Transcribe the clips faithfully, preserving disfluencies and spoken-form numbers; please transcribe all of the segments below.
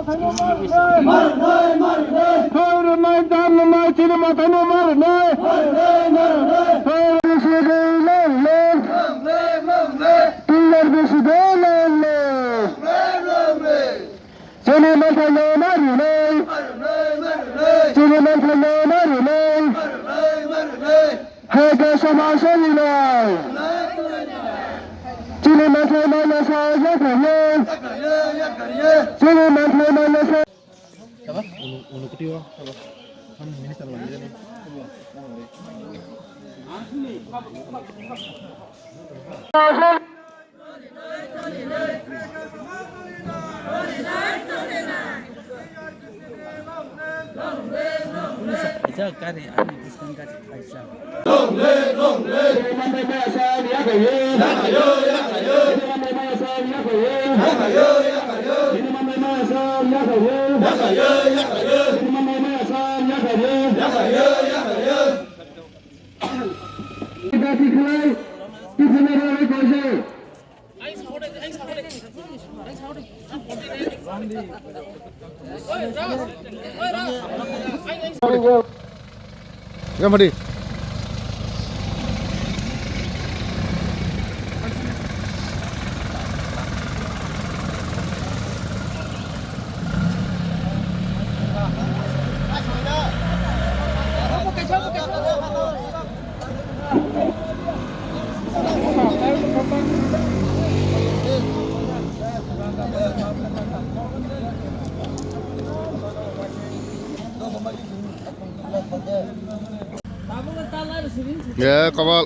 Marinai, marinai. Marinai, marinai. Marinai, marinai. Marinai, marinai. Marinai, marinai. Marinai, marinai. Marinai, marinai. Marinai, marinai. Chini manthaino marinai. Marinai, marinai. Chini manthaino marinai. Marinai, marinai. Hai khe samaj solinai. Chini manthai mano sa yakarya. Chini manthai mano sa. Kaisa gari ani bwskang gari kaisa. Yang mati. Ya, kabal.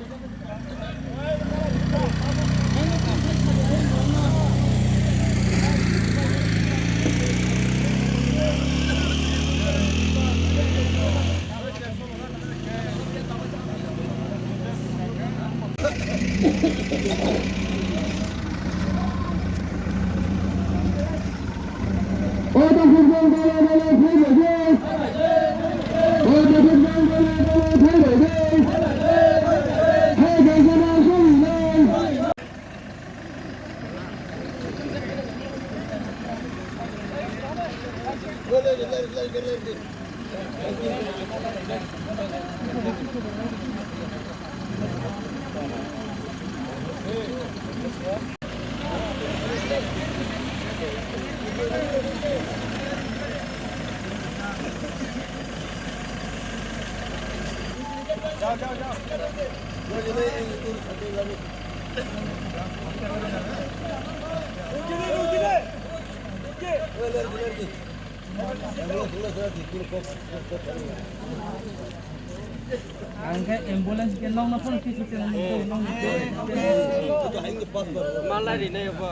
Ang khe ambulance khe nokno phone khe sute nang nokno. Malari nai ba.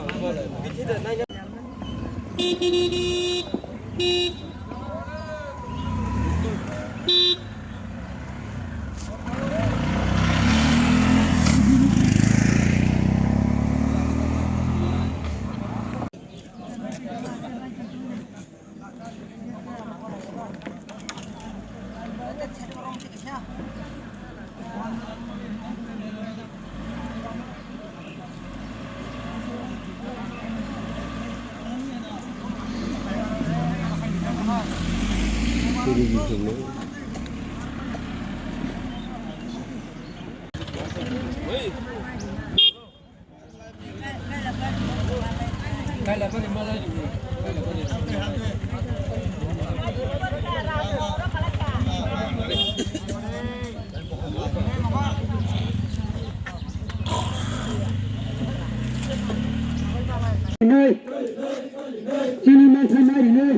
Chini manthai mari nai.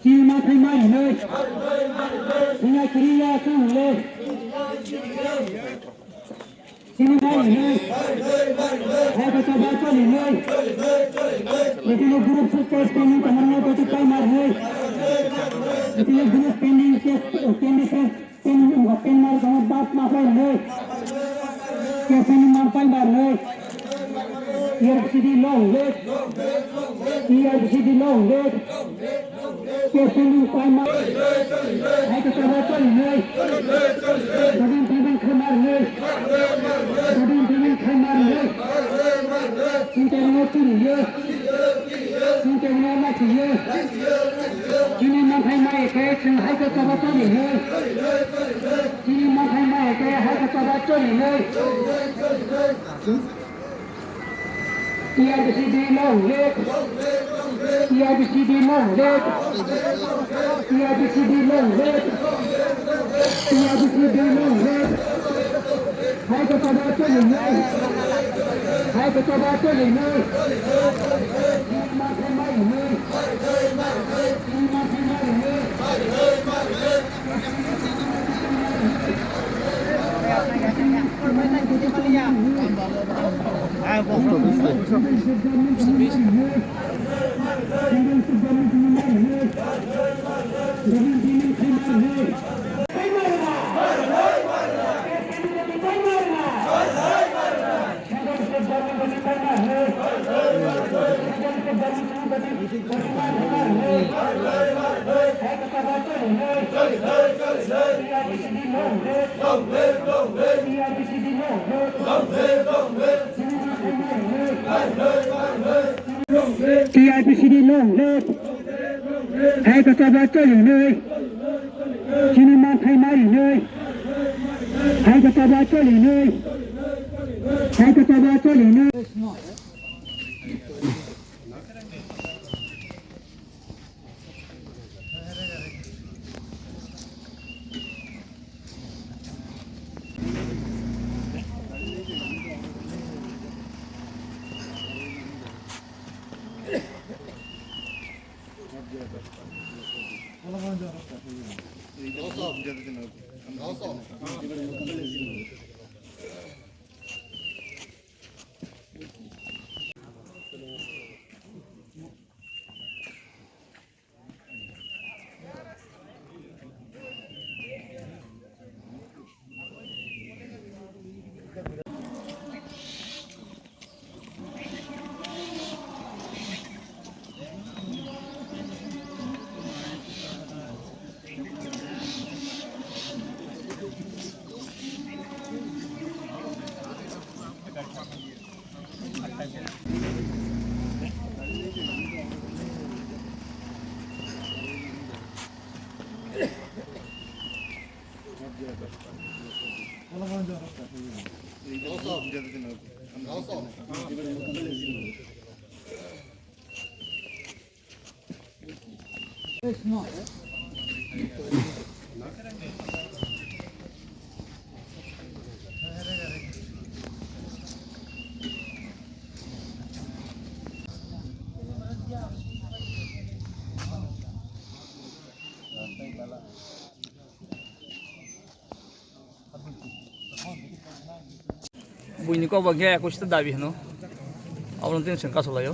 Chini manthai mari nai. Chini kiriya chang le. Sini mai ni. Hai kata baca ni mai. Ini group sukses kami teman-teman itu kai mar ni. Ini group pending case, pending case, pending, pending mar kamu bat mapai ni. Case ini mampai mar ni. E R C D long live. E R C D long live. Ke sini paima. Hai ke tabo choli le. Bodin payment khamar le. Bodin payment khamar le. Sinte mo choli le. Sinte mo Chini manthai mai khe chwng hai khe choba choli nai. Chini manthai mai khe hai khe choba choli nai. T R B C D long live. T R B C D long live. T R B C D long live. T R B C D long live. Hai khe choba choli nai. Hai khe choba choli nai. T R B C D long live. Hai khe choba choli nai. Chini manthai mai nai. Hai khe choba choli nai. Hai khe choba choli nai. Buini kok bo khe ekush ta dabi hino. Abono tini chwng kasu laio.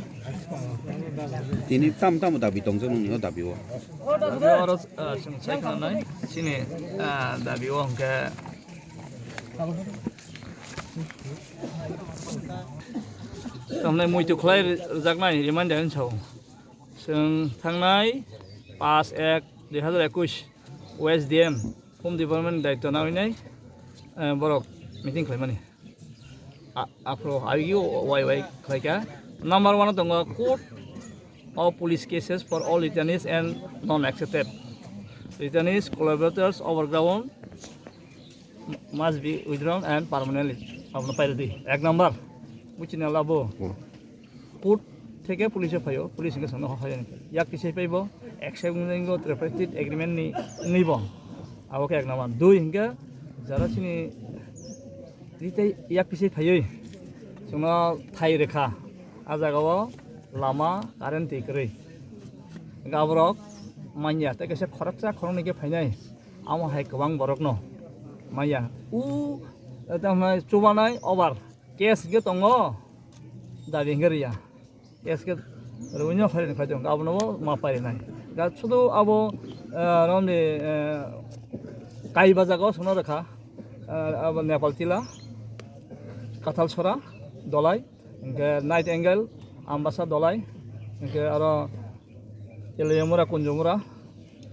Tini tam tamo dabi tongjak nini o dabi o. Dabi oro, ah, chwng sai khna nai. Chini, ah, dabi o hwnkhe. Tamnai muitu khlai rwjaknai reminder hinwi sao. Chwng thangnai paanch ek dui hazar ekush O S D M Home Department daityo nawi nai, eh, borok meeting khlaimani. A-, aphuru ayugio wai wai khlaikha. Number one o tongo court of police cases for all returnees and non-accepted returnees, collaborators, overground must be withdrawn and permanently. Abono pairwdi. Ek number. Buchina labo. Hmm. Court theke police o phaio, police hwnkhe chwngno hoyani. Yak kisai paibo, accept wngwi tripartite agreement ni wngwi bo. Abo khe ek number. Dui hwnkhe jara chini tei yak kisai phaiwi chwngno thai rwkha. A jagao lama, current, twi kwrwi. Hwnkhe aborok manya tei kaisa khoroksa khoroknwi khe phainai. Amo hai kwbang borokno manya. U, tamo chubanai over. Case hwnkhe tongo, dabi hwnkhe rwya. Case khe rwino khairokni khairok, abono bo ma pairinai. Da sudu abo, eh, romni, eh, Kaiba jagao sono rwkha, eh, abo Nepal Tila, Kathalsora, Dolai, hwnkhe Night Angle, Ambasa, Dolai, hwnkhe aro Teliamura, Kunjumura,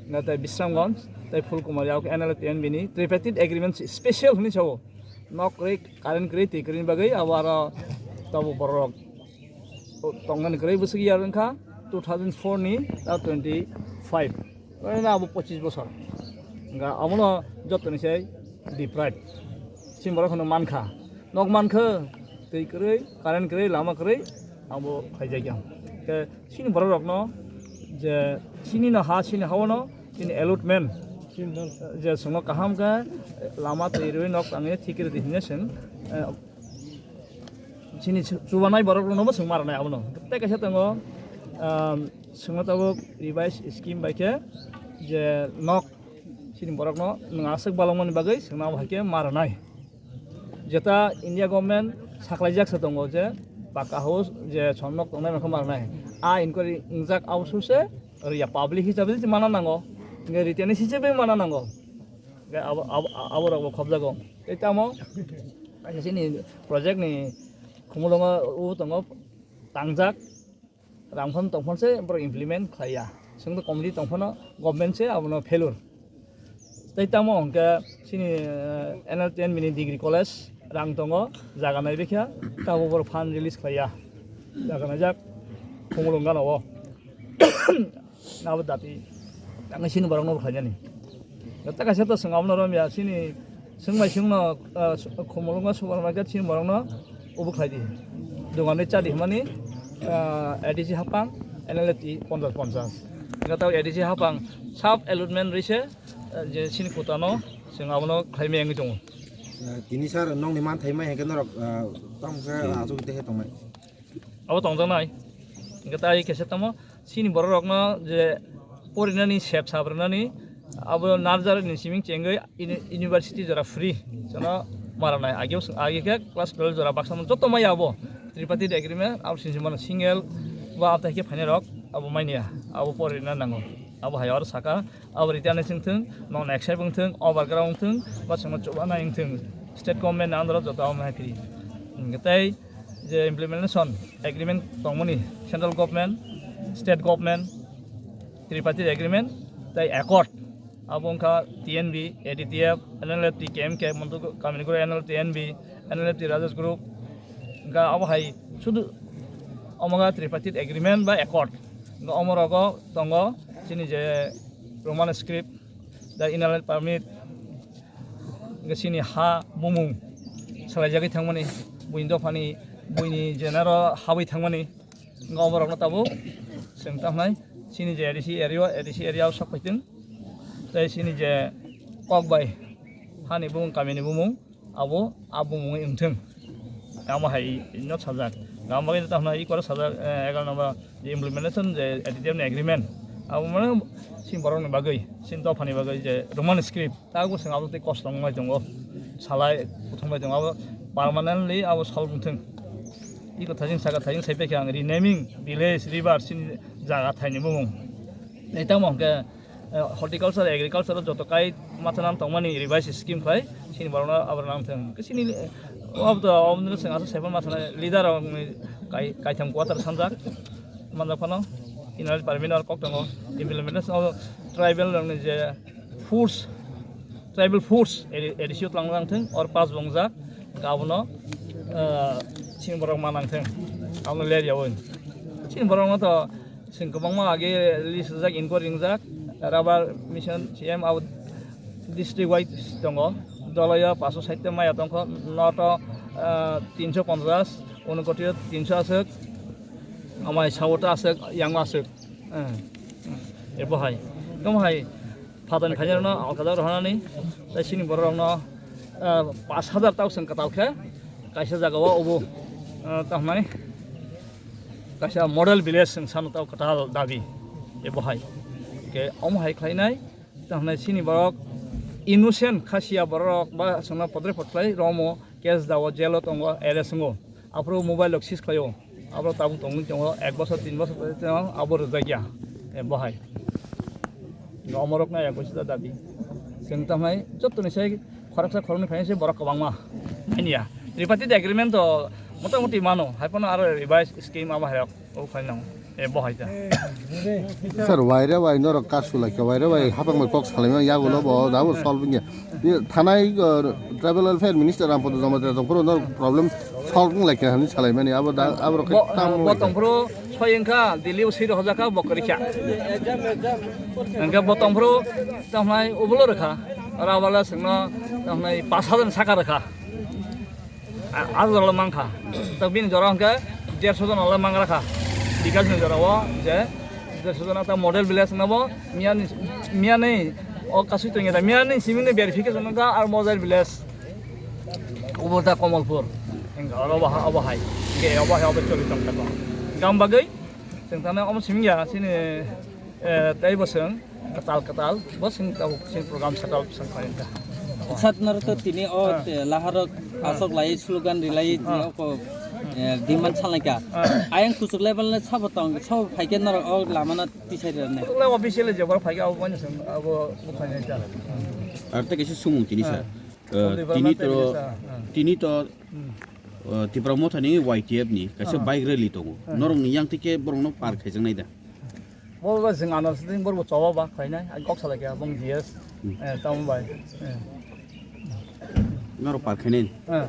na tei Bisramganj, tei Phulkumar, yak N L F T N B ni tripartite agreement special hwnwi sao. Nok kwrwi, current kwrwi, twi kwrwini bagwi abo aro tabuk borok tongnani kwrwi bwswk yar wngkha. Two thousand four ni ta twenty five, abo pochis bosor. Hingkha abono jotoni sai deprive. Chini borok hono mankha, nok mankha, twi kwrwi, current kwrwi, lama kwrwi, abo khaijak ya. Ke chini borok rokno je chini no ha, chini ha-o no chini allotment, je chwngno kaham khe lama twi rwi nok tangwi thik rwdi hinwi chwng, eh, chini chu-, chubanai borok rokno bo chwng ma rwnai abono. Tei kaisa tongo, um, chwngno tabuk revised scheme bai khe je nok chini borokno nwng aswk balokmani bagwi chwngno abo hai khe ma rwnai. Jeta India government saklaijak se tongo je paka house je chwng nok tongnai rokno ma rwnai. A inquiry wngjak abo suse rwya, public hisabe se mana nango. Hingkhe written hisabe mana nango. Hingkhe abo, abo, abo rok bo khobjago. Tei tamo kaisa chini project ni khumulwngo o tongo tangjak. Rangphano tongphano se borok implement khlaiya. Chwngno committee tongphano government se abono failure. Tei tamo hwnkhe chini, eh, N L ten mini degree college rang tongo, jaga naibekha, tabo borok fund release khlaiya. Jaga naijak, Khumulwng gana o. Abo dabi, ang chini borokno khlainani. Tei kaisa to chwng abono romya, chini Swng bai swngno, ah, Khumulwngo supermarket chini borokno ubu khlai di. Dogan ri cha di hwnmani, ah, A D C hapang, N L F T ponchash ponchash. Hingkhe tei A D C hapang sub allotment ri se, ah, je chini kota no chwng abono khlai maya wngwi tongo. Ah, tini sir nokni manthai mai hingkhe norok, ah, tamo khe, hmm, achuk tei khe tongnai. Abo tongjaknai. Hingkhe tai kaisa tamo chini borok rokno je porinani sep sap rwnani abo nursery ni siming chengwi uni-, university jora free jono ma rwnai. Age, age khe class twelve jora baksa joto maya abo tripartite agreement abo sinsi mano single ba abo tai khe phainai rok abo manya abo porina nango. Abo hai oro saka abo return wngthung, non accept wngthung, overground wngthung, ba chwngno chubanai wngthung, state government ni under o joto abo hai phiri. Hingkhe tei je implementation agreement tongmani central government, state government, tripartite agreement tei accord, abo wngkha T N B, A D T F, N L F T, K M K, Montu Kamini Guru, N L T N B, N L F T Rajesh Group, hingkha abo hai sudu omo wngkha tripartite agreement ba accord. Hingkha omo rogo tongo chini je Roman script, the inner line permit, hingkhe chini ha bumung salaijagwi thangmani, buini dophani, buini jenaro habwi thangmani, hingkhe oborokno tabuk chwng tamo hinai chini je A D C area, A D C area o sok phaitwng, tei chini je kok bai hani bumung, kamini bumung, abo, abo mungwi wngthung. Tamo hai no sajak. Tamo bagwi tamo i koro sajak, eh, egal number je implementation je A D T F ni agreement. Abo mane sin borok ni bagwi, sin dophani bagwi je Roman script. Ta bo sing abo tei kosto wngmai tongo. Salai kuthumbai tongo. Abo permanently abo solve wngthung. I kotha jing saka thajing sai pekha ang renaming village, river, sin jaga thaini bumung. Tei tamo hwnkhe eh, horticulture, agriculture joto kai machana tongmani revised scheme khai chini borokno abo nang thung. Chini, eh, abo to, abo no chwng aswk saipan machana leader rokni kai, kaitham quarter sanjak manjak phano inner permit or kok tongo implementation of tribal rokni je foods, tribal foods A D C o twlang jang thung or pass bongjak abono, eh, chini borok manang thung abono ler yawi chini borokno to Chwng kwbangma age list rijak, inquiry wngjak, rubber mission C M abo district wise tongo, doloyo paanch sho sait maya tongkho, noto, ah, tinso ponchas, unokoti tinso aswk, amai saoto aswk, yango aswk. Eh, eh, ebo hai, tamo hai. Phatani phainirokno alkajak rohornani, tei chini bororokno, ah, pash hajar tao chwng kwtal khe kaisa jagao obo, ah, tamo hinai kaisa model village chwng sano tao kwtal dabi ebo hai. Hwnkhe omo hai khlainai, tamo hinai chini borok innocent khasiya bororok ba chwngno podre pod khlai romo, case dao, jail o tongo, arrest wngo. Aphuru mobile rok seize khlaio. Abo tabuk tongwi tongo, ek bosor, tin bosor tongwi tongo, abo rwjakya. E, bo hai. Omorokno ek bosor dabi. Chwng tamo hai, jottoni sai khoroksa khoroknwi phainai se borok kwbangma. Manya. Tripartite agreement to motamoti mano, hai phano aro revised scheme abo hai rok, o khainai nango. Eh, bo hai ta. Sir, waire wai norok kasu laikha, waire wai hapang bai kok salaima yagulo bo dabo solve wngya. Ye thanai, uh, tribal welfare minister Rampada Jamatia tongphuru norok problem solve wng laikha hani salaimani abo da abo rok Bo, tamo bo tongphuru soi wngkha Delhi o siri hojaka bo kwrwikha. Hingke bo tongphuru tongmai ubulo rwkha. Ora wala sengno tongmai pas hajar saka rwkha. A-, a jora le mankha. Tak bini jora hwnkhe derso jona le mangra kha. Bikash ni jora o je derso jona ta model village wngna bo miyani, miyani o kasui tongya da miyani simi ni verification wngkha ar model village. Obo ta Komolpur. Hingke oro obo ha-, obo hai. Hingke obo hai obo choli tongkha to. Gam bagwi chwng tamo omo simi ya sini, eh, tei bo chwng. Kwtal kwtal, bo sing tabuk sing program setal sing khainta. Sat naro to tini o Ah. te laharok Ah. asok lai slogan rilai tini Ah. o ko, eh, demand salai ka. Ah. Ayang kuchuk level le sabo tong, sabo phaikhe naro o lamana tisai rane. Kuchuk le official je bor phaikhe abo manya sing abo mukhainai ta. Ar te kisa sumung tini sa. Ah. Eh, Somdoi tini Barma to, tini sa. Ah. tini to, Hmm. eh, Tipra Motha ni Y T F ni kaisa Ah. bike rally tongo. Ah. Norok ni yang tike borok no par khaijaknai da. Bo ba jwng ano sitting borbo choba ba khainai, ang kok salai kha, bong G S, Hmm. eh, tamo bai. Eh. Norok par khainai. Eh.